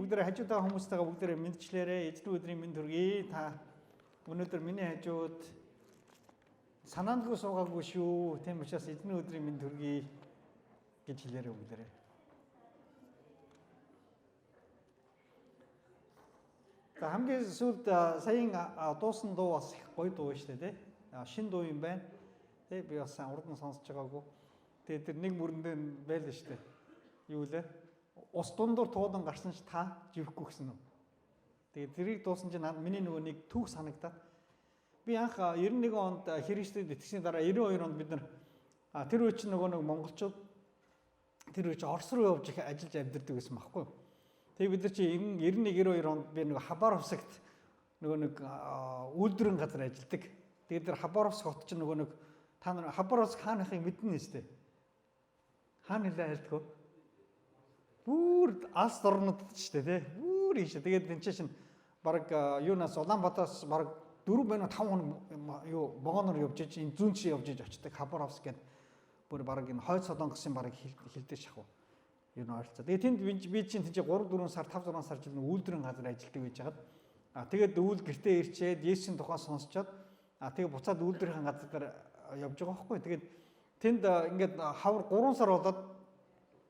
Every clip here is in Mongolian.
Бүгдээрээ хажууд байгаа хүмүүстэйгээ бүгдээрээ мэндчлээрэй. Эзний өдрийн мэнд хүргэе. Та өнөөдөр миний хажууд санаандгүй суугаагүй шүү. Тийм учраас эзний өдрийн мэнд хүргэе гэж хэлээрэй бүгдээрээ. За хамгийн сүүлд саяын дуусан дуу бас их гоё дуу шүү дээ, тий? Шин дуу юм байна. Тий, би бас урд нь сонсож байгаагүй. Тэгээ тэр нэг мөрөндөө байлаа шүү дээ. Юу лээ? Ус дундуур туулан гарсан ч та живэхгүй гэсэн үү? Тэгээ тэрийг дуусан чинь миний нөгөө нэг түүх санагдаад би анх 91 онд Христэд итгэсний дараа 92 онд бид нар тэр үе чинь нөгөө нэг монголчууд тэр үе чинь Орос руу явж их ажиллаж амьдардаг байсан байхгүй юу? Тэгээ бид нар чи 91 92 онд би нөгөө Хабаровскт нөгөө нэг үйлдвэрийн газар ажилладаг. Тэгээ тэр Хабаровск хот чинь нөгөө нэг та нар Хабаровск хаанахыг мэднэ нэстэ. Хаана нэлээ айлдгүй. Бүр алс дорнод ч шүү дээ, тий. Бүр ийшээ. Тэгээд энэ чинь баг юунаас Улаанбаатараас баг 4 байна 5 хоног юу вагоноор явж иж энэ зүүн чи явж иж очдог Хабаровск гэдэг бүр баг энэ хойд Солонгосын баг хилдэж шахав. Юу н ойролцоо. Тэгээд тэнд би чинь тийч 3 4 сар 5 6 сар жил үйлдвэрийн газар ажилладаг байж хагаад тэгээд өвөл гэртээ ирчээд Есүсийн тухай сонсчоод тэгээд буцаад үйлдвэрийн газар дээр явж байгаа байхгүй. Тэгээд тэнд ингээд хавар 3 сар болоод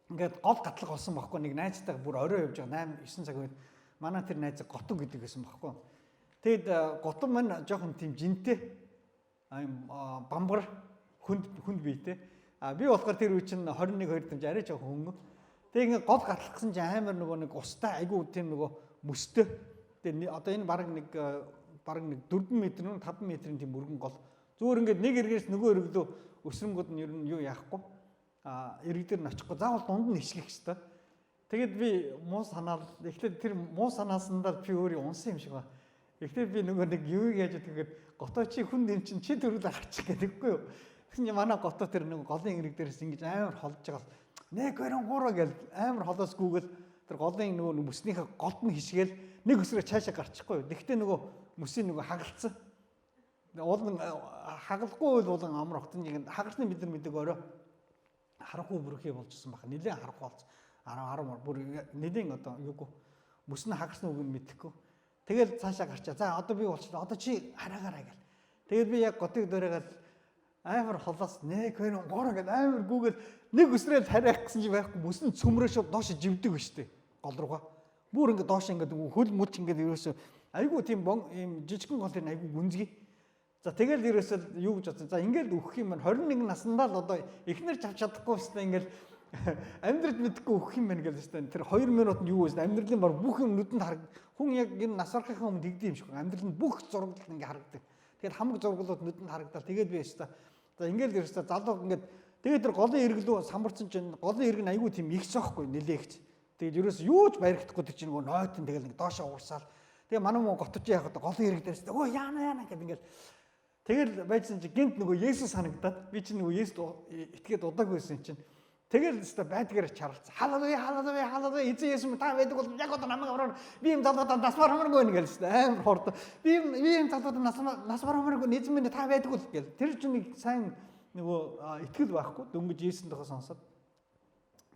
ингээд гол гатлага болсон байхгүй. Нэг найзтайгаа бүр орой явж байгаа 8 9 цаг үед манай тэр найз Готон гэдэг байсан байхгүй. Тэгэд Готон маань жоохон тийм жинтэй юм бамбар хүнд хүнд биетэй. А би болохоор тэр үе чинь 21 2 дэмж арай жоохон хөнгө. Тэгээ ингээд гол гатлах гэсэн чинь амар нөгөө нэг устай айгүй тийм нөгөө мөстэй. Тэгээ одоо энэ бараг нэг 4 м нүн 5 м-ийн тийм өргөн гол. Зүгээр ингээд нэг эргээс нөгөө эргэлөө өсрөнгүүд нь ер нь юу яахгүй. А эрэг дээр нь очихгүй. Заавал дунд нь ишгэх хэвээр. Тэгэд би муу санаал эхлээд тэр муу санаасандаа би өөрөө унсан юм шиг ба. Эхлээд би нөгөө нэг юу яаж тэгээд готоо чи хүн юм чинь чи төрөл гарчих гэдэггүй юу. Тэгсэн чинь манай готоо тэр нэг голын эрэг дээрээс ингэж амар холдож байгаа. 1 2 3 гэл амар холоос гүгэл тэр голын нөгөө мөснийхээ голд нь хишгээл нэг өсрөө цаашаа гарчихгүй юу. Тэгтээ нөгөө мөсийн нөгөө хагалцсан. Уулан хагалгүй бол уулан амар огтон нэг хагарсны бид нар мэддэг орой харанхуй бүрхий болжсэн байх. Нилээн харанхуй болсон. 10 10 бүр нилээн одоо юугүй мөс нь хагарсан үг нь мэдэхгүй. Тэгэл цаашаа гарчаа. За одоо би болчихлоо. Одоо чи хараагаарай гэл. Тэгэл би яг готыг дөрөөгээл амар холоос 1 2 3 гэл амар гүгэл нэг өсрөөл хараах гэсэн чи байхгүй мөс нь цөмрөө шууд доош живдэг ба штэ. Гол руугаа. Бүр ингээд доош ингээд хөл мүлч ингээд ерөөсөө айгүй тийм бон ийм жижигхэн гол энэ айгүй гүнзгий. За тэгэл ерөөсөө юу гэж бодсон. За ингээд өгөх юм байна. 21 наснда л одоо эхнэр авч чадахгүй өстэй ингээд амьдрал мэдхгүй өгөх юм байна гэж өстэй. Тэр 2 минут нь юу вэ? Амьдралын бар бүх юм нүдэнд хараг. Хүн яг энэ нас барахынхаа өмнө тэгдэм юм шиг. Амьдрал нь бүх зураглал ингээд харагдаг. Тэгэхээр хамаг зураглууд нүдэнд харагдал. Тэгээд би өстэй. За ингээд ерөөсөө залуу ингээд тэгээд тэр голын эргэлүү самбарсан чинь голын эрг нь айгүй тийм их цоохгүй нилээгч. Тэгээд ерөөсөө юу ч баригдахгүй тэр чинь нөгөө нойтон тэгэл нэг доошоо уурсаал. Тэгээ манай мөн готч яах вэ? Голын эрг дээрс өө яана яана гэдэг ингээд тэгэл байжсан чи гинт нөгөө Есүс санагдаад би чинь нөгөө Есүст итгээд удаагүй байсан чинь тэгэл өстой байдгаар чаралцсан. Халелуя халелуя халелуя эзэн Есүс та байдаг бол яг одоо намайг авраар би юм залуудаа нас барамаргүй гэл өстой амар хурд. Би юм залуудаа нас барамаргүй эзэн минь та байдаг бол гэл. Тэр чинь нэг сайн нөгөө итгэл байхгүй дөнгөж Есүсийн тухай сонсоод.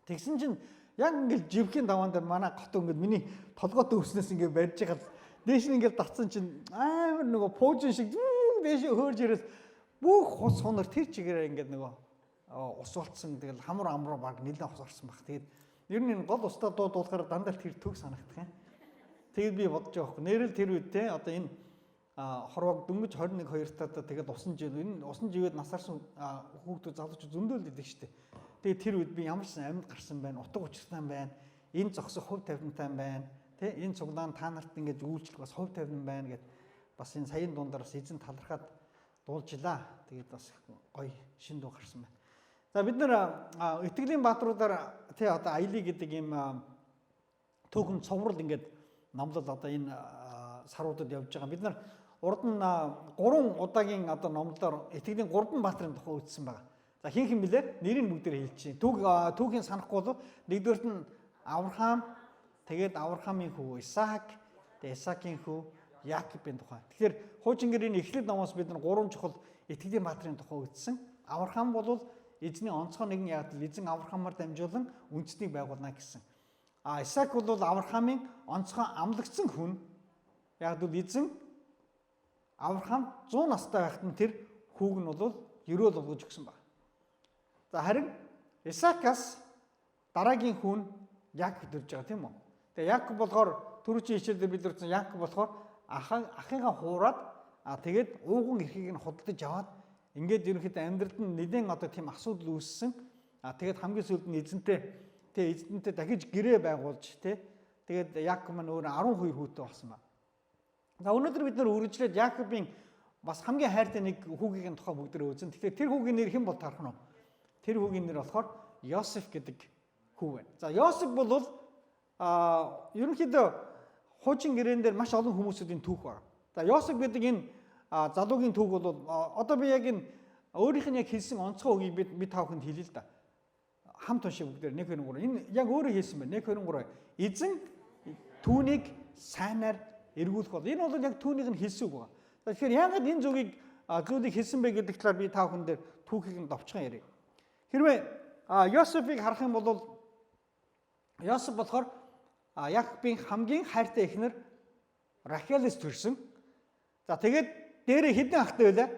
Тэгсэн чинь яг ингээл живхийн даваан дээр манай гот ингээд миний толгойтой өвснөөс ингээд барьж байгаа дээш нь ингээд татсан чинь амар нөгөө пуужин шиг дээш хөөрж ирэл бүх хус хунар тэр чигээрээ ингээд нөгөө ус болцсон. Тэгэл хамар амруу баг нэлээд ус орсон баг. Тэгээд ер нь энэ гол устдаа дуу дуулахаар дандаа тэр төг санагдах юм. Тэгээд би бодож байгаа байхгүй. Нэрэл тэр үед те одоо энэ хорвоог дөнгөж 21 2 таад тэгээд усан жил энэ усан живээд насаарсан хүүхдүүд залуучууд зөндөөл идэг штэ. Тэгээд тэр үед би ямар ч амьд гарсан байна, утга учиртай байна. Энэ зогсох хувь тавилантай байна. Тэ энэ цуглаан та нарт ингэж үйлчлэх бас хувь тавилан байна гэд бас энэ саяын дундаар бас эзэн талархаад дуулжлаа. Тэгээд бас гоё шин дуу гарсан байна. За бид нар итгэлийн баатруудаар тий одоо аялыг гэдэг ийм түүхэн цоврал ингээд номлол одоо энэ саруудад явж байгаа. Бид нар урд нь 3 удаагийн одоо номлолоор итгэлийн 3 баатрын тухай үзсэн байгаа. За хин хин блэ? Нэрийг бүгдээр хэлчихье. Түүхийн санахгүй бол нэгдүгээрт нь Авраам, тэгээд Авраамийн хүү Исаак, тэгээд Исаакийн хүү Якобын тухай. Тэгэхээр хуучин гэрээний эхлэл номоос бид нар 3 чухал итгэлийн баатрын тухай үзсэн. Авраам бол эзний онцгой нэгэн ягдал эзэн Авраамаар дамжуулан үндэстнийг байгуулна гэсэн. А Исаак бол Авраамийн онцгой амлагдсан хүн. Яг л эзэн Авраам 100 настай байхад нь тэр хүүг нь бол ерөөл болгож өгсөн баг. За харин Исаакаас дараагийн хүн Яков төрж байгаа, тийм үү? Тэгээ Яков болохоор түрүүчийн хичээлдээ бид үзсэн, Яков болохоор ахыгаа хуураад, тэгээд ууган эрхийг нь худалдаж аваад, ингээд ерөнхийдөө амьдралд нь нэлээд одоо тийм асуудал үүссэн. Тэгээд хамгийн сүүлд нь эзэнтэй дахиж гэрээ байгуулж, тий, тэгээд Яков маань өөр 12 хүүтэй болсон байна. За, өнөөдөр бид нар үргэлжлээд Яковын бас хамгийн хайртай нэг хүүгийн тухай бүгд үзнэ. Тэгэхээр тэр хүүгийн нэр хэн бол таарах нь вэ? Тэр хүүгийн нэр болохоор Йосеф гэдэг хүү байна. За, Йосеф бол ерөнхийдөө хуучин гэрээн дээр маш олон хүмүүсүүдийн түүх байна. За, Йосеф гэдэг энэ залуугийн түүх бол одоо би яг энэ өөрийнх нь яг хэлсэн онцгой үгийг би та бүхэнд хэлье л да. Хамт уншия бүгдээр: 1 2 3. Энэ яг өөрөө хэлсэн байна. 1 2 3. Эзэн түүнийг сайнаар эргүүлэх бол. Энэ бол яг түүнийх нь хэлсэн үг байна. Тэгэхээр яагаад энэ зүйлийг хэлсэн бэ гэдэг талаар би та бүхэн дээр түүхийг нь товчхон ярья. Хэрвээ Йосефийг харах юм бол Йосеф болохоор Якобын хамгийн хайртай эхнэр Рахелээс төрсөн. За, тэгээд дээрээ хэдэн ахтай байлаа?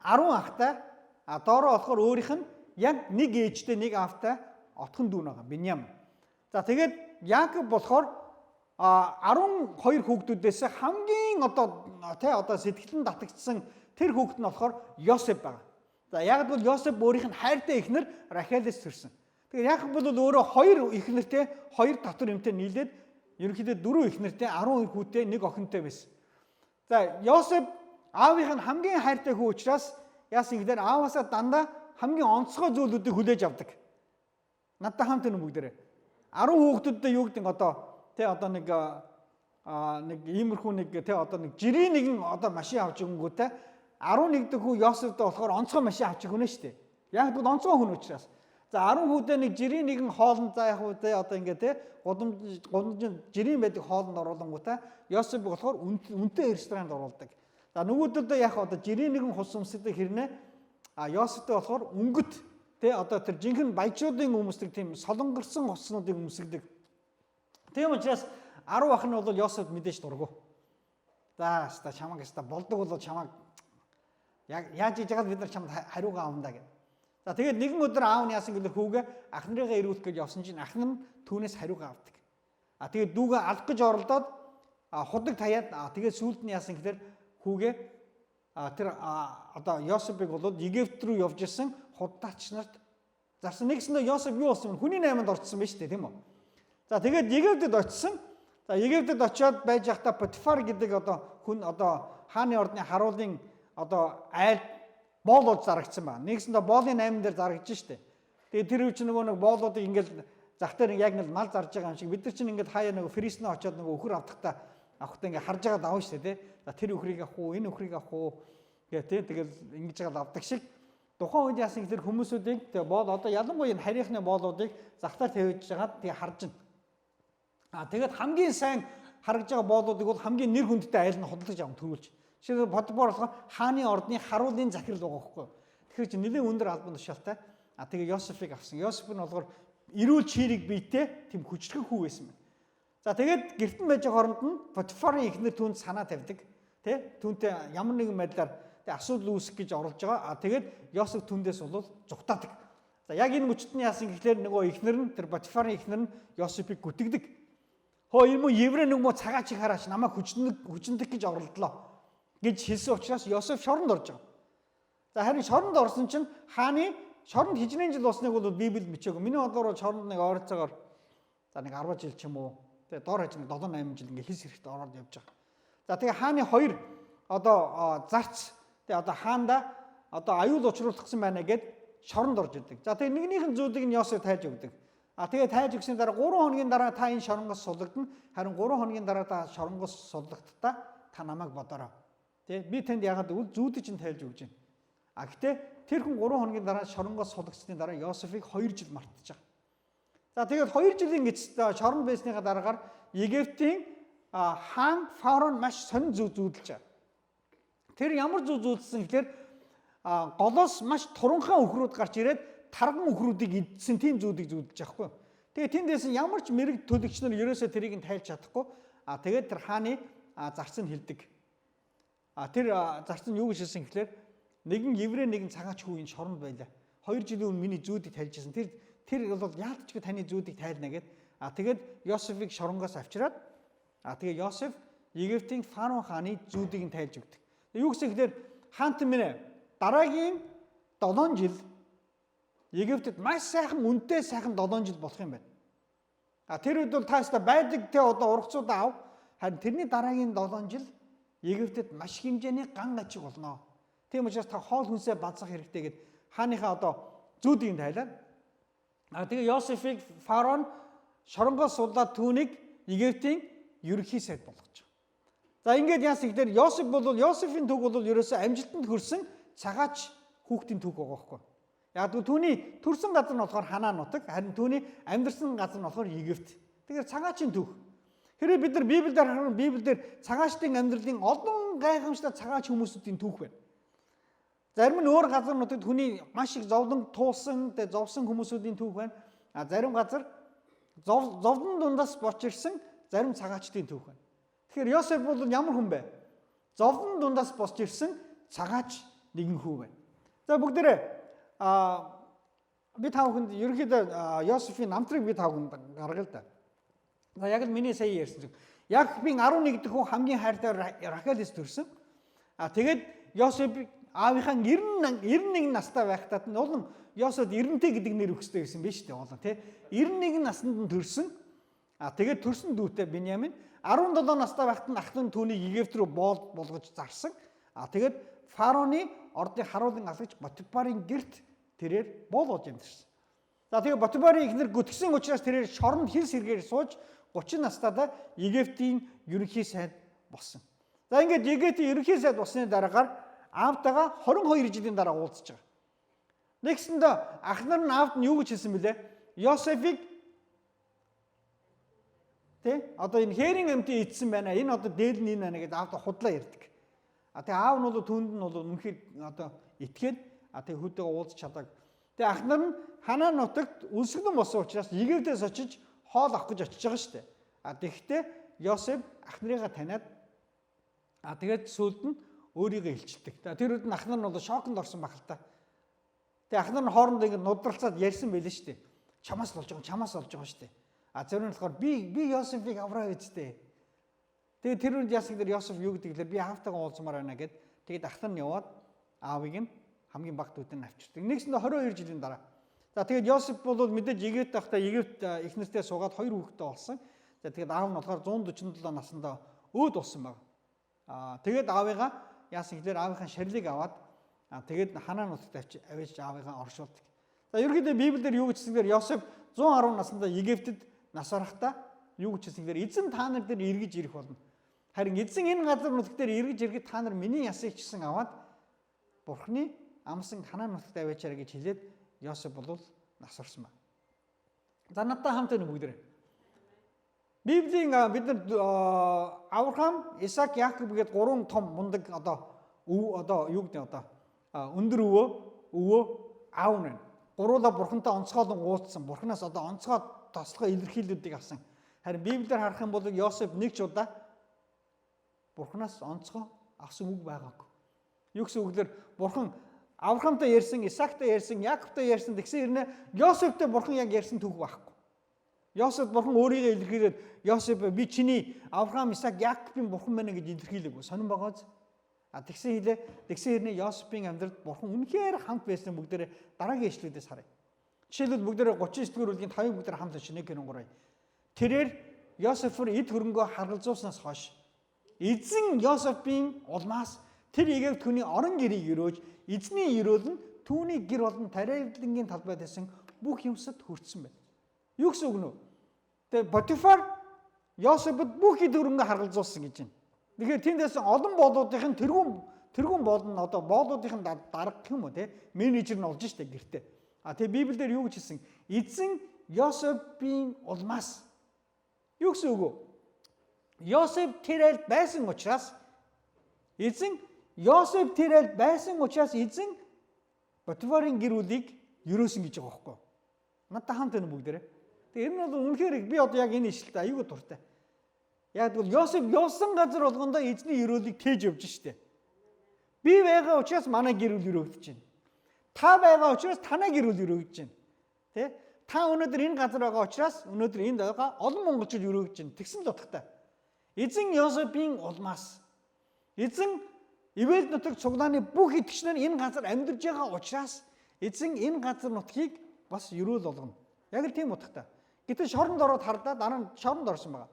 10 ахтай. А доороо болохоор өөрийнх нь яг нэг ээжтэй, нэг аавтай отхон дүү байгаа, Биньям. За, тэгээд Якоб болохоор 12 хүүхдүүдээс хамгийн одоо тий одоо сэтгэл нь татагдсан тэр хүүхэд нь болохоор Йосеф байгаа. За, яг бол Йосеф өөрийнх нь хайртай эхнэр Рахелээс төрсөн. Тэгэхээр Якоб бол өөрөө хоёр эхнэртэй, хоёр татвар эмтэй нийлээд ерөнхийдөө дөрөв эхнэртэй, 12 хүүтэй, нэг охинтой байсан. За, Йосеф аавынх нь хамгийн хайртай хүү учраас яасан гэхээр ааваасаа дандаа хамгийн онцгой зүйлүүдийг хүлээж авдаг. Надтай хамт энэ бүгдээрээ. 10 хүүхдүүдтэй юу гэдэг, одоо тий одоо нэг иймэрхүү нэг тий одоо нэг жирийн нэгэн одоо машин авч өгөнгүүтээ 11 дэх хүү Йосефтэй болохоор онцгой машин авч өгнө шүү дээ. Яг бол онцгой хүн учраас. За, 10 хүүдээ нэг жирийн нэгэн хоолнд, за яг уу тий одоо ингээ тий гудамж жирийн байдаг хоолнд оруулангуудаа Йосеф болохоор үнэтэй ресторанд оруулдаг. За, нөгөөдөлдөө яг одоо жирийн нэгэн хус өмсдөг хэрнээ, Йосефтэй болохоор өнгөт тий одоо тэр жинхэнэ баячуудын өмсдөг тийм солонгорсон хувцснуудыг өмсгдөг. Тийм учраас 10 ах нь бол Йосеф мэдээж дургүй. За, хаста чамаг хаста болдог бол чамаг яг яаж хийж байгаад бид нар чамд хариугаа авна да гэв. За, тэгээд нэгэн өдөр аав нь яасан гэвэл хүүгээ ах нарыгаа ирүүлэх гэж явсан чинь ах нар нь түүнээс хариугаа авдаг. Тэгээд дүүгээ алах гэж оролдоод худаг таяад, тэгээд сүүлд нь яасан гэхээр хүүгээ тэр одоо Йосефийг бол Египт рүү явж исэн худалдаач нарт зарсан. Нэгсэндээ Йосеф юу болсон бэ? Хүний найманд орчихсон байж тээ, тийм үү? За, тэгээд Египтэд очисон. За, Египтэд очиод байж байхдаа Потифар гэдэг одоо хүн одоо хааны ордны харуулын одоо айл боолууд зарагдсан байна. Нэгсэндээ боолын найман дээр зарагдж штэ. Тэгээд тэр үе чинь нөгөө нэг боолуудыг ингээл зах дээр яг нэг мал зарж байгаа юм шиг, бид нар чинь ингээд хаяа нөгөө Фрисно очиод нөгөө үхэр авахдаа ингээд харж байгаа давна штэ, тий. За, тэр үхрийг авах уу, энэ үхрийг авах уу гэх, тий. Тэгэл ингэж байгаа авдаг шиг тухайн үед яасан гэхээр хүмүүсүүдийг тэгээ боол одоо ялангуяа энэ харийнхны боолуудыг захтаар тавьж жагаад тэгээ харж байна. Тэгээд хамгийн сайн харагдж байгаа боолуудыг бол хамгийн нэр хүндтэй айл нь худалдаж аван төрүүлж. Жишээлбэл, Потифар болохоор хааны ордны харуулын захирал байгаа байхгүй юу. Тэгэхээр чи нэлээд өндөр албан тушаалтай. Тэгээ Йосефийг авсан. Йосеф нь болохоор эрүүл чийрэг биетэй тийм хүчрэх хүү байсан байна. За, тэгээд гэртэн байж байгаа хооронд нь Потифарын эхнэр түүнд санаа тавьдаг. Тэ? Түүнтэй ямар нэгэн байдлаар тэ асуудал үүсгэх гэж оролж байгаа. Тэгээд Йосеф түүндээс бол зугтаадаг. За, яг энэ мөчт нь яасан гэхлээр нөгөө эхнэр нь, тэр Потифарын эхнэр нь Йосефийг гүтгдэг. "Хөө, энэ мөн еврей нэг мө цагаа чи хараач, намайг хүчнэдэг гэж оролдлоо" гэж хэлсэн учраас Йосеф шоронд орж байгаа. За, харин шоронд орсон чинь хааны шоронд хичнээн жил болсныг бол Библиэд бичээгүй. Миний бодлоор шоронд нэг ойролцоогоор за нэг 10 жил ч юм уу. Тэгээ дор хаяж нэг 7 8 жил ингээ хис хэрэгт ороод явж байгаа. За, тэгээ хааны хоёр одоо зарц тэгээ одоо хаанда одоо аюул учруулах гэсэн байна гэд шоронд орж идэг. За, тэгээ нэгнийх нь зүүдийг нь Йосеф тайж өгдөг. Тэгээ тайж өгсөний дараа 3 хоногийн дараа та энэ шоронгоос суллагдана. Харин 3 хоногийн дараа та шоронгоос суллагдтаа та намайг бодороо. Тэ, би танд ягаад гэвэл зүүдийг чинь тайлж өгч байна. Гэтэ тэр хүн 3 хоногийн дараа шоронгоос суллагдсны дараа Йосефийг 2 жил мартаж байгаа. За, тэгээд 2 жилийн эцэст шоронд байсныхаа дараагаар Египтийн хаан фараон маш сонин зүү зүүдэлж байгаа. Тэр ямар зүү зүүдэлсэн гэхээр голоос маш туранхай үхрүүд гарч ирээд тарган үхрүүдийг идсэн тийм зүүдийг зүүдэлж байгаа хгүй. Тэгээ тэндээс нь ямар ч мэрэг төлөгч нар ерөөсөө тэрийг нь тайлж чадахгүй. А тэгээд тэр хааны зарц нь хилдэг. А тэр зарц нь юу гэж хэлсэн гэхлээр нэгэн еврей нэгэн цагаач хүү энэ шоронд байлаа. 2 жилийн өмнө миний зүүдийг тайлж ирсэн. Тэр бол яалтчгүй таны зүүдийг тайлна гэд. А тэгээд Йосефийг шоронгоос авчираад а тэгээд Йосеф Египтийн фараон хааны зүүдийг нь тайлж өгдөг. Юу гэсэн гэхээр хаант минь дараагийн 7 жил Египтэд маш сайхан үнэтэй сайхан 7 жил болох юм байна. А тэр үед бол та өстө байдаг те одоо ургацуудаа ав. Харин тэрний дараагийн 7 жил Египтэд маш хэмжээний ган ачиг болно. Тийм учраас та хоол хүнсээ базах хэрэгтэй гэд хааныхаа одоо зүүдийг тайлаад. А тэгээ Йосефийг фараон шоронгоос суулаад түүнийг Египтийн ерөнхий сайд болгож байгаа. За ингээд яасан гэхээр Йосеф бол Йосефийн төг бол ерөөсөө амжилтанд хүрсэн цагаач хүүхдийн төг байгаа байхгүй. Яг гэвэл түүний төрсэн газар нь болохоор Ханаан нутаг, харин түүний амьдарсан газар нь болохоор Египт. Тэгэхээр цагаачийн төг. Хэрвээ бид нар Библиэлд харахад Библиэлд цагаачдын амьдралын олон гайхамшигтай цагаач хүмүүсүүдийн түүх байна. Зарим нь өөр газар нутагт хүний маш их зовлон туулсан, тэгээ зовсон хүмүүсүүдийн түүх байна. А зарим газар зовлон дундаас бочирсан зарим цагаачдын түүх байна. Тэгэхээр Йосеф бол ямар хүн бэ? Зовлон дундаас босч ирсэн цагаач нэгэн хүү байна. За бүгдээрээ би та бүхэнд ерөнхийдөө Йосефийн намтрыг би та бүхэнд гаргая л да. За яг л миний сая ярьсан зүйл. Яаковын 11 дэх хүн хамгийн хайртай Рахелээс төрсөн. А тэгээд Йосеф аавынхаа 91 настай байхдаа нь улам Йосеф 90-тэй гэдэг нэр өгсдөй гэсэн биз дээ улам тий. 91 наснд нь төрсөн. А тэгээд төрсөн дүүтэй Биньямин 17 настай байхад нь ах нь түүнийг Египт рүү боол болгож зарсан. А тэгээд фараоны ордын харуулын алагч Потифарын герт тэрээр боол болж амьдарсан. За тэгээд Потифарын эхнэр гүтгсэн учраас тэрээр шоронд хил сэргээр сууж 30 настайдаа Египтийн ерөнхий сайд болсон. За ингээд Египтийн ерөнхий сайд болсны дараагаар аавтайгаа 22 жилийн дараа уулзж байгаа. Нэгсэндээ ах нар нь аавд нь юу гэж хэлсэн бэлээ? Йосефийг тэ одоо энэ хээрийн амьтан идсэн байна. Энэ одоо дээл нь энэ байна гэдээ аавд худлаа ярьдаг. А тэгээ аав нь бол түүнд нь бол үнэхээр одоо итгээд а тэгээ хүүтэйгээ уулзч чадааг. Тэгээ ах нар нь Ханаан нутагт үлсгэн болсон учраас Египтээс очиж хоол авах гэж очиж байгаа шүү дээ. А тэгэхдээ Йосеф ах нарыгаа таниад а тэгээд сүүлд нь өөрийгөө илчилдэг. Тэр үед нь ах нар нь бол шоконд орсон байх л та. Тэгээ ах нар нь хоорондоо ингэ нудралцаад ярьсан байлээ шүү дээ. Чамаас болж байгаа, чамаас болж байгаа шүү дээ. А зарим нь болохоор би Йосефийг авраа үсттэй. Тэгээ тэр үед яасан дээр Йосеф юу гэдэг лээ би аавтайгаа уулзмаар байна гэд. Тэгээд ах нар нь яваад аавыг нь хамгийн баг дүүд нь авчирдаг. Нэгсэндээ 22 жилийн дараа. За тэгээд Йосеф бол мэдээж Египт байхдаа Египт их нэртэй суугаад 2 хүүхэдтэй болсон. За тэгээд аав нь болохоор 147 наснда өөд болсон баг. Аа тэгээд аавыгаа яасан гэхээр аавынхаа шарилыг аваад тэгээд Ханаан нутагт авчиж аавыгаа оршуулдаг. За ерөнхийдөө Библиэлд юу гэж хэлсэн гэхээр Йосеф 110 наснда Египтэд нас барахдаа юу гэж хэлсэн гэхээр эзэн та нар дээр эргэж ирэх болно. Харин эзэн энэ газар нутаг дээр эргэж ирэхэд та нар миний ясыг ч гэсэн аваад Бурхны амсан Ханаан нутагт аваачаарай гэж хэлээд Йосеф бол нас барсан байна. За надтай хамт байна бүгдээрээ. Библийн бид нар Авраам, Исаак, Яков гээд гурван том мундаг одоо одоо юу гэдэг одоо өндөр өвөө аав нь. Гуруула бурхантай онцгойлон уулзсан. Бурханаас одоо онцгой тослогоо илэрхийллүүдийг авсан. Харин Библиэр харах юм бол Йосеф нэг ч удаа бурханаас онцгой авсан үг байгаагүй. Юу гэсэн үгээр бурхан Авраамтай ярьсан, Исаактай ярьсан, Яаковтай ярьсан тэгсэн хэрнээ Йосефтэй бурхан яг ярьсан түүх байхгүй. Йосеф бурхан өөрийгөө илэрхийлээд Йосеф би чиний Авраам, Исаак, Яаковын бурхан байна гэж илэрхийлээгүй. Сонин байгааз. А тэгсэн хэлээ тэгсэн хэрнээ Йосефийн амьдралд бурхан үнэхээр хамт байсан бүгдээрээ дараагийн ишлүүдээс харъя. Жишээлбэл бүгдээрээ 39 дугаар бүлгийн 5-ыг бүгдээрээ хамт уншина 1 2 3. Тэрээр Йосефээр эд хөрөнгөө харгалзуулснаас хойш эзэн Йосефийн улмаас тэр Египт хүний орон гэрийг өрөөж эзний өрөөл нь түүний гэр болон тариалангийн талбайд байсан бүх юмсад хүртсэн байна. Юу гэсэн үг нөө? Тэгээ Потифар Йосефд бүх эд хөрөнгөө харгалзуулсан гэж байна. Тэгэхээр тэндээс олон боолуудын тэргүүн боол нь одоо боолуудын дарга гэх юм уу те менежер нь болж штэ гэртээ. А тэгээ Библиэлд юу гэж хэлсэн? Эзэн Йосефийн улмаас юу гэсэн үг вэ? Йосеф тэр айлд байсан учраас эзэн Йосеф тэр айлд байсан учраас эзэн Потифарын гэр бүлийг өрөөсөн гэж байгаа байхгүй. Надтай хамт байна бүгдээрээ. Тэгээ энэ нь бол үнэхээр би одоо яг энэ ишлэлд аюул дуртай. Яг тэгвэл Йосеф явсан газар болгондоо эзний өрөөлийг тээж явж штэ. Би байгаа учраас манай гэр бүл өрөөгдөж байна. Та байгаа учраас танай гэр бүл өрөөгдөж байна. Тэ? Та өнөөдөр энэ газар байгаа учраас өнөөдөр энд байгаа олон монголчууд өрөөгдөж байна. Тэгсэн л утгатай. Эзэн Йосефийн улмаас эзэн Ивэл нутаг цуглааны бүх итгэгч нар энэ газар амьдарч байгаа учраас эзэн энэ газар нутгийг бас өрөөл болгоно. Яг л тийм утгатай. Гэтэл шоронд ороод хардаа дараа нь шоронд орсон байгаа.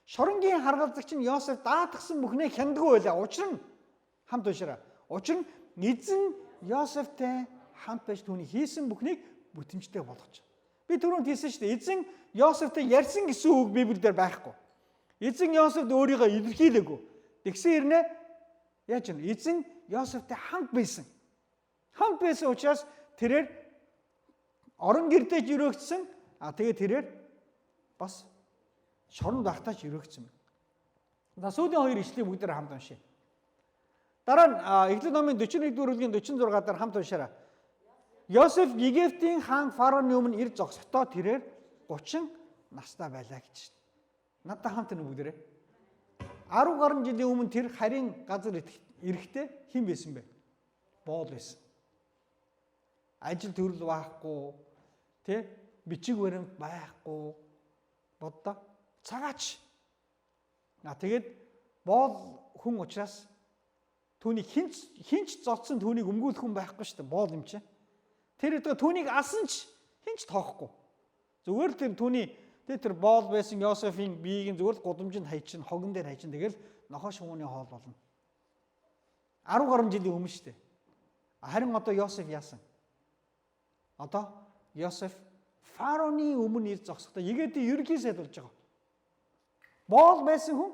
Шоронгийн харгалзагч нь Йосеф даатгсан бүхнээ хяндгүй байлаа. Учир нь хамт уншаарай. Учир нь эзэн Йосефтэй хамт байж түүний хийсэн бүхнийг бүтэмжтэй болгож. Би түрүүнд хэлсэн шүү дээ. Эзэн Йосефтэй ярьсан гэсэн үг Библиэлд байхгүй. Эзэн Йосефд өөрийгөө илэрхийлээгүй. Тэгсэн хэрнээ яаж вэ? Эзэн Йосефтэй хамт байсан. Хамт байсан учраас тэрээр орон гэрдээ ч өрөөгдсөн. А тэгээ тэрээр бас шоронд байхдаа ч өрөөгдсөн. За сүүлийн хоёр ишлэгийг бүгдээр хамт уншъя. Дараа нь Эхлэл номын 41 дугаар бүлгийн 46 дээр хамт уншаарай. Йосеф Египтийн хаан фараоны өмнө ир зогсохдоо тэрээр 30 настай байлаа гэж. Надтай хамт энэ бүгдээрээ. 10 гаруй жилийн өмнө тэр харийн газар эрэхтэй хэн байсан бэ? Боол байсан. Ажил төрөл байхгүй, тэ? Бичиг баримт байхгүй. Боддоо. Цагаач. А тэгээд боол хүн учраас түүнийг хинч зодсон түүнийг өмгөөлөх хүн байхгүй шүү дээ. Боол юм чи. Тэр өдөө түүнийг алсан ч хинч тоохгүй. Зүгээр л тэр түүний тэр боол байсан Йосефийн биеийг зүгээр л гудамжинд хайчин, хогон дээр хайчин тэгэл нохоо шувууны хоол болно. 10 гаруй жилийн өмнө шүү дээ. Харин одоо Йосеф яасан? Одоо Йосеф фараоны өмнө ир зогсохдоо Египтийн ерөнхий сайд болж байгаа. Боол байсан хүн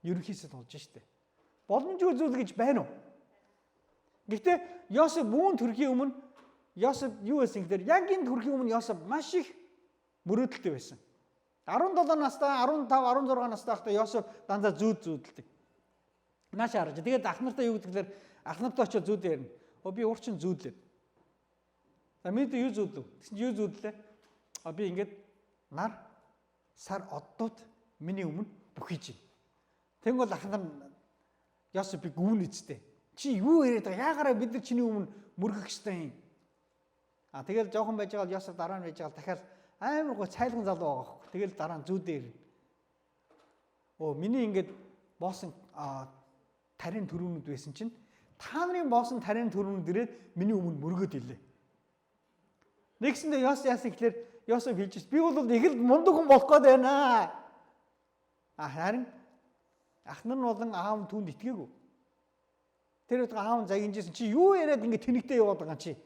ерөнхий сайд болж штэ. Боломжгүй зүйл гэж байна уу? Гэхдээ Йосеф үүн төрхийн өмнө Йосеф юу байсан гэхээр яг энэ төрхийн өмнө Йосеф маш их мөрөөдөлтэй байсан. 17 настай, 15, 16 настай байхдаа Йосеф дандаа зүүд зүүдэлдэг. Нааш харж. Тэгээд ах нартай юу гэдгээр ах нартай очиод зүүдээ ярина. Өө би урчин зүүдлээ. За мэдээ юу зүүдлв? Тэгсэн чи юу зүүдлээ? А би ингээд нар сар оддууд миний өмнө бүхийж байна. Тэнгүүл ах нар Йосеф би гүн үсттэй. Чи юу яриад байгаа? Яагараа бид нар чиний өмнө мөргөх ёстой юм? А тэгэл жоохон байж байгаа Йосеф дараа нь байж байгаа дахиад амар гоо цайлган залуу байгаа хөөе. Тэгэл дараа нь зүүдээ ирнэ. Өө миний ингээд боосон тарин төрүүнүүд байсан чинь та нарын боосон тарин төрүүнүүд ирээд миний өмнө мөргөд илээ. Нэгсэндээ Йосеф яасан гэхлээр Йосеф хэлж би бол их л мундаг хүн болох гээд байна. А харин ах нар нь болон аав нь түүнд итгээгүй. Тэр утга аав нь загинжсэн чи юу яриад ингэ тэнэгтэй яваад байгаа чи.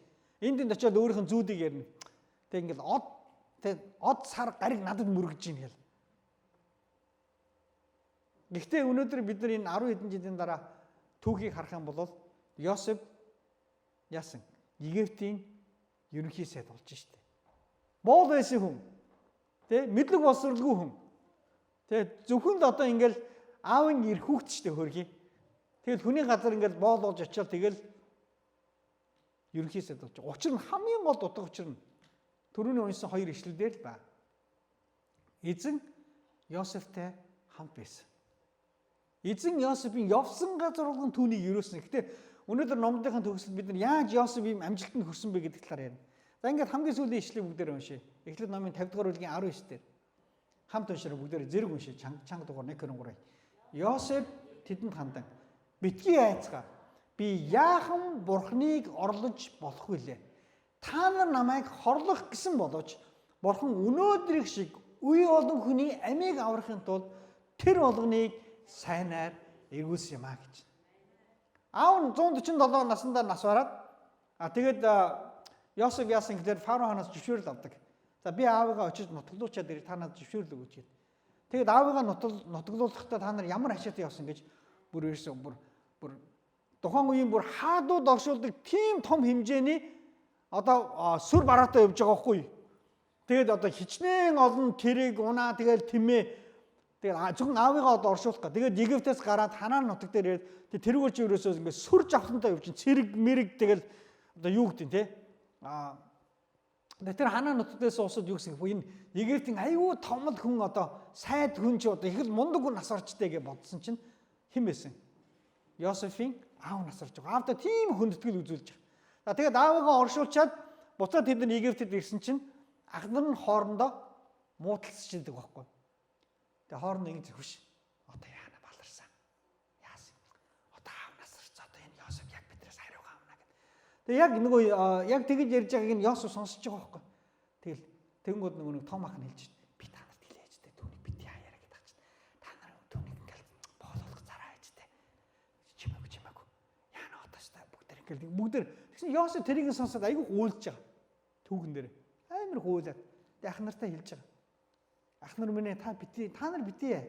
Энд энд очиод өөрийнх нь зүүдийг ярина. Тэг ингээл од тэг од сар гариг надад мөргөж ийн гэл. Гэхдээ өнөөдөр бид нар энэ 10 хэдэн жилийн дараа түүхийг харах юм бол Йосеф яасан? Египтийн ерөнхий сайд болж штэ. Боол байсан хүн. Тэ мэдлэг боловсралгүй хүн. Тэ зөвхөн л одоо ингээл аавын эр хүүхэд штэ хөргий. Тэгэл хүний газар ингээл боол болж очиод тэгэл ерөнхий сайд болж байгаа. Учир нь хамгийн гол утга учир нь түрүүний уншсан хоёр ишлэл дээр л байна. Эзэн Йосефтэй хамт байсан. Эзэн Йосефийн явсан газар болгон түүнийг өрөөсөн. Гэтэ өнөөдөр номдынхаа төгсөлд бид нар яаж Йосеф ийм амжилтанд хүрсэн бэ гэдэг талаар ярина. За ингээд хамгийн сүүлийн ишлэгийг бүгдээр уншъя. Эхлэл номын 50 дугаар бүлгийн 19 дээр. Хамт уншаарай бүгдээр зэрэг уншъя. Чанга чанга дугаар 1 2 3. Йосеф тэдэнд хандан битгий айцгаа. Би яахан бурхныг орлож болох вүлээ. Та нар намайг хорлох гэсэн боловч бурхан өнөөдрийнх шиг үе олон хүний амийг аврахын тулд тэр болгоныг сайнаар эргүүлсэн юм а гэж. Аав нь 147 наснда нас бараад а тэгээд Йосеф яасан гэхээр фараонаас зөвшөөрөл авдаг. За би аавыгаа очиж нутгалуучаад ирэх та надад зөвшөөрөл өгөөч гэв. Тэгээд аавыгаа нутгалуулахдаа та нар ямар ашигтай явсан гэж бүр ерөөсөө бүр бүр тухайн үеийн бүр хаадууд оршуулдаг тийм том хэмжээний одоо сүр бараатай явж байгаа байхгүй. Тэгээд одоо хичнээн олон тэрэг унаа тэгэл тэмээ тэгээд зөвхөн аавыгаа одоо оршуулах га. Тэгээд Египтээс гараад Ханаан нутаг дээр ирээд тэрүүгээр чи ерөөсөө ингээд сүр жавхлантай явж чинь цэрэг мэрэг тэгэл одоо юу гэдэг те а Тэр Ханаан нутгаас усад юу гэсэн бэ? Энэ Египтийн аюу томл хүн одоо сайд хүн чи одоо их л мундаг хүн нас орчтой гэж бодсон чинь хэн байсан? Йосефийн аав нас орж байгаа. Аавда тийм хүндэтгэл үзүүлж байгаа. За тэгээд аавыгаа оршуулчаад буцаад тэд нар Египтэд ирсэн чинь ах нар нь хоорондоо муудалцж идэг байхгүй. Тэгээ хоорондоо ингэж зөвш. Одоо яана баларсан. Яасан. Одоо аав нас орсон. Одоо энэ Йосеф яг биднээс хариугаа авна гэд. Тэгээ яг нөгөө яг тэгэж ярьж байгааг нь Йосеф сонсож байгаа байхгүй. Тэгэл тэгэнгүүт нөгөө нэг том ах нь хэлж би та нарт хэлээч тэ түүнийг бити хаяараа гэдэг чинь. Та нар түүнийг ингээл боололох зараа ээж тэ. Чимээгүй чимээгүй. Яана одоо ч та бүгд ингээл бүгд тэгсэн Йосеф тэрийг сонсоод айгүй гуйлж байгаа. Түүхэн дээр амар гуйлаад. Тэгээ ах нартай хэлж байгаа. Ах нар минь та бити та нар бити.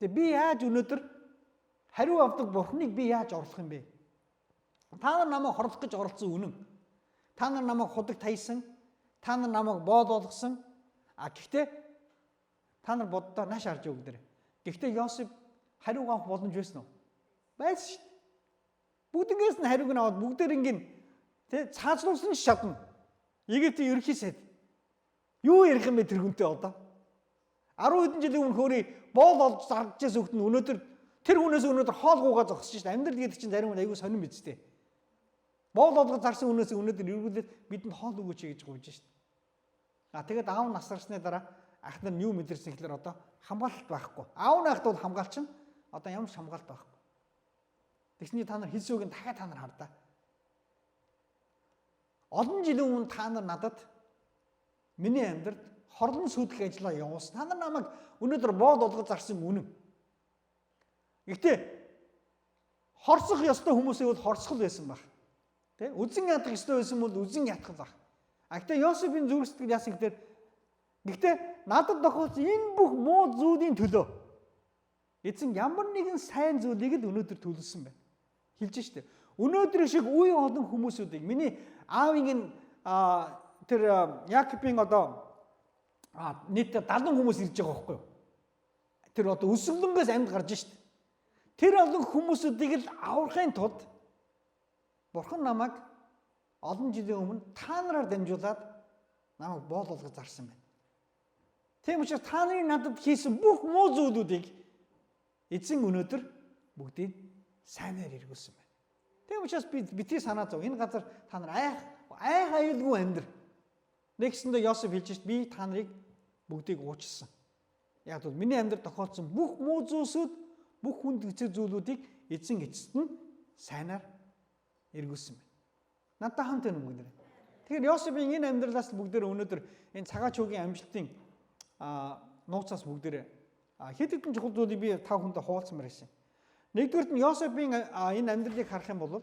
Тэгээ би яаж өнөөдөр хариу авдаг бурхныг би яаж орлох юм бэ? Та нар намайг хорлох гэж оролцсон үнэн. Та нар намайг худаг таясан. Та нар намайг боол болгосон. А гэхдээ та нар боддоо нааш харж өгдөрэй. Гэхдээ Йосеф хариу авах боломж байсан уу? Байсан шүү дээ. Бүгднгээс нь хариуг нь аваад бүгдээринг нь тэ цаазлуулсан ч чадна. Египтийн ерөнхий сайд. Юу ярих юм бэ тэр хүнтэй одоо? 10 хэдэн жилийн өмнө хөөрий боол олж зарж байсан хүүхэд нь өнөөдөр тэр хүнээс өнөөдөр хоол гуугаа зогсож шít. Амьдрал гэдэг чинь зарим хүн айгүй сонирн биз дээ. Боол олгож зарсан хүнээс өнөөдөр эргүүлээд бидэнд хоол өгөөч гэж гуйж шít. А тэгээд аав нас барсны дараа ах нар нь юу мэдэрсэн гэхэлэр одоо хамгаалалт байхгүй. Аав нь ахт бол хамгаалчин одоо ямар ч хамгаалалт байхгүй. Тэгсний та нар хэлсэн үг нь дахиад та нар хардаа. Олон жилийн өмнө та нар надад миний амьдралд хорлон сүйтгэх ажлаа явуулсан. Та нар намайг өнөөдөр боол болгож зарсан үнэн. Гэхдээ хорсох ёстой хүмүүсийн бол хорсгол байсан баг. Тэ? Үзэн ядах ёстой байсан бол үзэн ядах баг. А гэхдээ Йосефийн зүрх сэтгэл яасан гэхээр гэхдээ надад тохиолдсон энэ бүх муу зүйлийн төлөө эзэн ямар нэгэн сайн зүйлийг л өнөөдөр төлөвлөсөн байна. Хэлж штэ. Өнөөдөр шиг үе олон хүмүүсүүдийг миний аавын тэр Якобын одоо нийт 70 хүмүүс ирж байгаа байхгүй юу? Тэр одоо өсвөлөнгөөс амьд гарч штэ. Тэр олон хүмүүсүүдийг л аврахын тулд Бурхан намайг олон жилийн өмнө та нараар дамжуулаад намайг боол болгож зарсан байна. Тийм учраас та нарын надад хийсэн бүх муу зүйлүүдийг эзэн өнөөдөр бүгдийг сайнаар эргүүлсэн байна. Тийм учраас би битгий санаа зов. Энэ газар та нар айх аюулгүй амьдр. Нэгсэндээ Йосеф хэлж шít би та нарыг бүгдийг уучлсан. Яг бол миний амьдрал тохиолдсон бүх муу зүйлсүүд бүх хүнд хэцүү зүйлүүдийг эзэн эцэст нь сайнаар эргүүлсэн байна. Надтай хамт байна бүгд. Тэгэхээр Йосефийн энэ амьдралаас бүгдээр өнөөдөр энэ цагаа чуугийн амжилтын нууцаас бүгдээр хэд хэдэн чухал зүйлийг би та бүхэндээ хуваалцмаар байсан. Нэгдүгээрт нь Йосефийн энэ амьдралыг харах юм бол